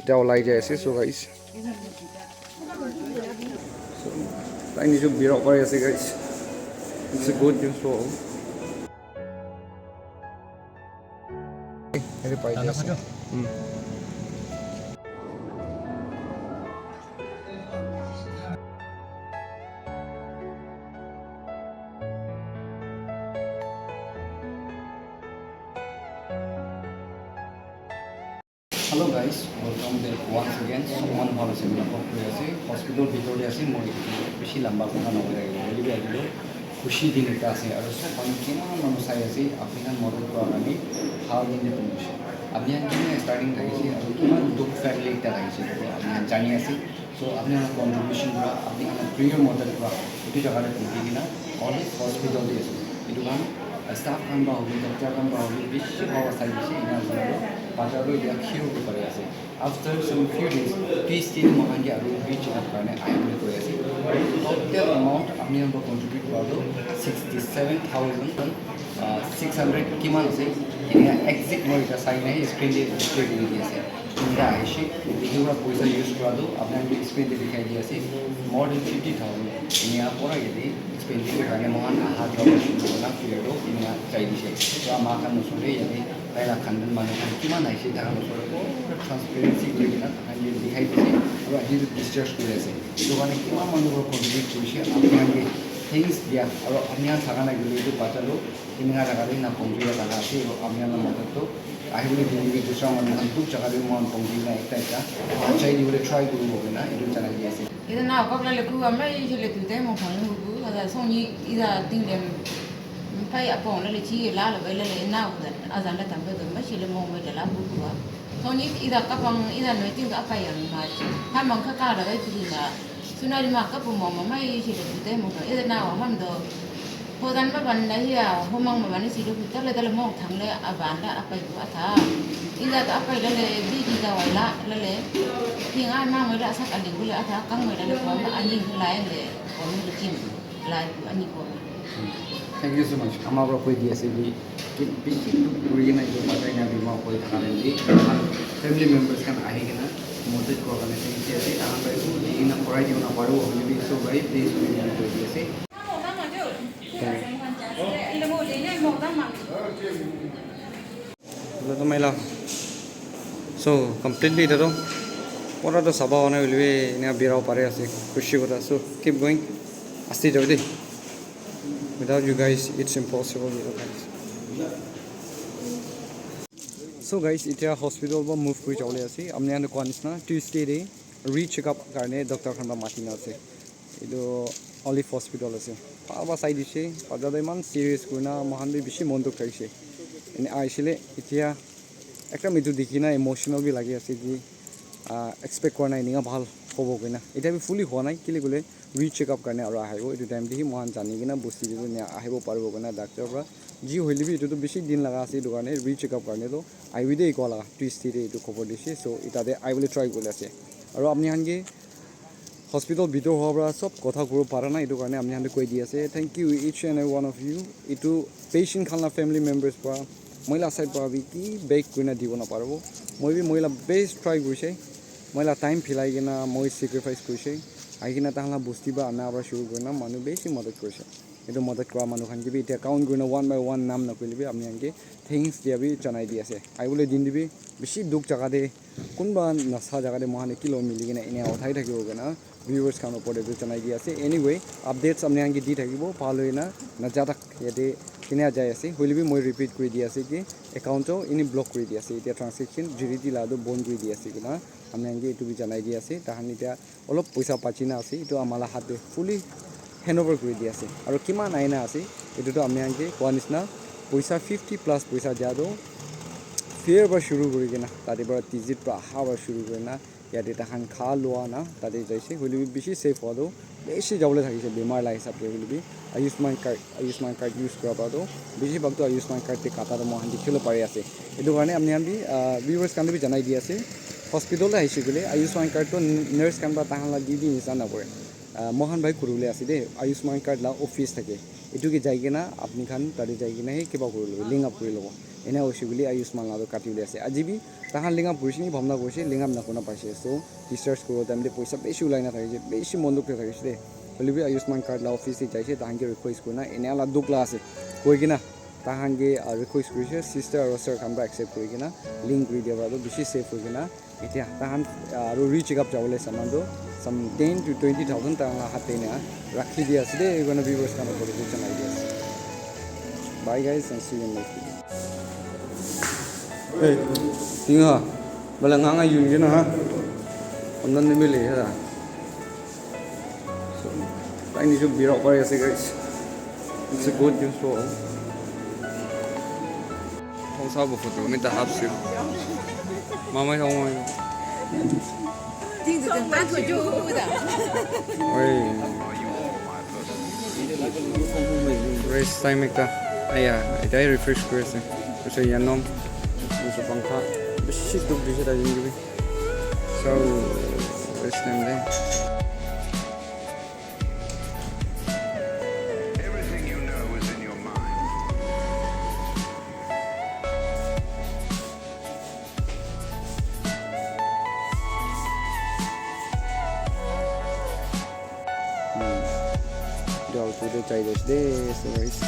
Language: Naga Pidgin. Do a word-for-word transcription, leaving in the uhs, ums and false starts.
Etia olai jai ase, so guys. So, tai nijor bira pai ase, guys. It's a good news for all. Yate pai jai ase. Hmm. Hello guys, welcome back once again. Sob manu bhal ase koina hope kuri ase. Hospital bhitor te ase, moi bishi lamba kotha nahoi thaki. Hoile bi aji toh khushi din ekta ase. Aru sob manu kiman manu sai ase, apni khan madad kura karne bhal din te pahunchise. Apni khan kiman starting thakise, aru kiman dukh family ekta thakise, apni khan jani ase. So, apni khan contribution pra, apni khan prayer madad pra, etu jaga te phuki kena, always hospital te ase. Etu khan, uh, staff khan pra hobi, doctor khan pra hobi, bishi bhal sai dise, ena ase, bacha toh etia cure kuri pari ase. After some few days, Tuesday te moikhan ke aru re-check up karne ahi bole koi ase. Total amount apni khan pra contribute kura toh sixty seven thousand, uh, six hundred kiman ase, etia exact moi etia sai nai, screen te display kuri di ase. Eneka ahishe, etu para poisa use kura tu apni khan ke screen te dikhai di ase, more than fifty thousand. Eneka pura yate expenditure karne moikhan aha jua kuri kena prayer tu eneka jai dishe. So ama khan osor te yate tai la khandan manu khan kiman ahishe, tai khan osor te pura transparency kuri kena tai khan ke dikhai dishe, aru aji tu discharge kuri ase. Etu karne kiman manu para contribute kurishe, apni khan ke thanks dia, aru apni khan thaka nai koile etu bacha tu eneka jaga te na pahunchi thaka ase, aru apni khan la madad tu ahi bole dili bi dusra manu khan dukh jaga te moikhan pahunchi kena ekta ekta bachai dibole try kuribo koina etu janai di ase. Ida na kok la le ku amai je le tu te mo phang lu ku ada song ni ida ting dem pai apong la le chi la la bai la le na ku da azan da tam do ma shi le mo mo da la ku ku wa. Song ni ida ka pang ida no ting ka pa yang ma chi. Ha mang ka ka da bai ku la. Sunari ma ka pu mo mo mai shi le tu te mo ka ida na wa ham do. Hodan ma ban da hi a, homang ma ban si do ta le ta le mong thang le a ban da a pai bu a tha. Ila ta a pai le le bi di da wa la le le. Ki nga ma ngai la sa ka ding le a tha, kang ngai le ko ma a ni lai le ko mi kin lai bu a ni ko. Thank you so much. Ama bro koi di ase bi. Ki bi ki kuri na jo batai na bi ma koi thaka le bi. Family members khan ahi kena madad kura karne thank you ase. Tahan bhai tu di na korai di na paru hoile bi so bhai please koi di ase. Etu tu maila. So, completely etu tu pura tu saba hoina hoile bi ena bira pari ase. Khushi kotha. So, keep going. Asti jao de. Without you guys, it's impossible, you know, guys. So guys, etia hospital para move kuri jabole ase. Apni khan koa nisna Tuesday te re-check up karne doctor khan para mati na ase. Etu Olive Hospital ase. Bhal para sai dise. Bacha toh eman serious kurina moikhan bi bishi mon dukh thakise. Ene ahisile etia ekdam etu dikhi na emotional bi lagi ase ki, ah, expect kura nai enika bhal hobo koina. Etia bi fully hua nai, kile koile re-check up karne aro ahibo. Etu time te hi moikhan jani kena bosti te tu enia ahibo paribo koina doctor para. Ji hoile bi etu tu bishi din laga ase, etu karne re-check up karne tu ahibi de koa laga Tuesday te etu khobor dise. So, eta te ahibole try kuri ase. Aro apni khan ke hospital bhitor howa para sob kotha kuribo para na, etu karne apni khan te koi di ase. Thank you each and every one of you. Etu patient khan la family members para moi la side para bi ki beg kurina dibo na paribo. Moi bi moi la best try kurise. Moi la time philai kena moi sacrifice kurise. Ahi kena tahan la bosti para ana para shuru kurina manu bishi madad kurise. Etu madad kura manu khan ke bi etia count kurina one by one nam nakoile bi apni khan ke thanks dia bi janai di ase. Ahibole din te bi bishi dukh jaga te kunba nasa jaga te moikhan ekilog mili kena enia uthai thakibo koina viewers khan opor te tu janai di ase. Anyway, updates apni khan ke di thakibo, bhal hoina naja tak yate kenia jai ase. Hoile bi moi repeat kuri di ase ki account toh eni block kuri di ase. Etia transaction G D T la toh bon kuri di ase koina apni khan ke etu bi janai di ase. Tahan etia olop poisa bachi na ase, etu ama la hath te fully handover kuri di ase. Aro kiman aina ase, etu toh apni khan ke koa nishina poisa fifty plus poisa dia toh fare para shuru kuri kena, tate para tizit para aha para shuru kuri na, yate tahan kha lua na tate jaise. Hoile bi bishi safe howa toh bishi jabole thakise, bimar la hisab te hoile bi Ayushman card, Ayushman card use kura para toh bishi bhag toh Ayushman card te kata toh moikhan dikhi bole pari ase. Etu karne apni khan bi, ah, viewers khan te bi janai di ase. Hospital te ahise koile Ayushman card toh nurse khan para tahan la duty nishina nakore. Ah, moikhan para kuribole ase de, Ayushman card la office thake. Etu ke jai kena apni khan tate jai kena he kiba kuri lobo, link up kuri lobo. Ena hoise koile Ayushman la toh kati bole ase. Aji bi tahan linga purishi ni bhamna korise, linga na kona paise. So, discharge kuro time te poisa bishi ulai na thakise, bishi mon dukh te thakise de. Hoile bi Ayushman card la office te jaise, tahan ke request kurina, ena la dukh la ase. Koi kena, tahan ke, ah, request kurise, sister aro sir khan pra accept kuri kena, link kuri dia pra toh bishi safe hoi kena, Etia tahan, ah, aru re-check up jabole saman tu some ten to twenty thousand tahan la hat te ena rakhi di ase de, koina viewers khan opor te janai di ase. Bye guys and see you in next video. Hey, tinga, bala nganga yun gina ha. Ondan ni mili ha. So, I need to be right where I say, guys. It's a good news for all. Kung sa bu photo, minta hap siya. Mamay sa mamay. Oy. Rest time ekta. Aya, ita refresh kuri ase. Kasi yanom. Sa pangkha. Bishi duk bishi ta jin gibi. So, rest time de. Everything you know is in your mind. Hmm. Jao, tu de chai des de, guys.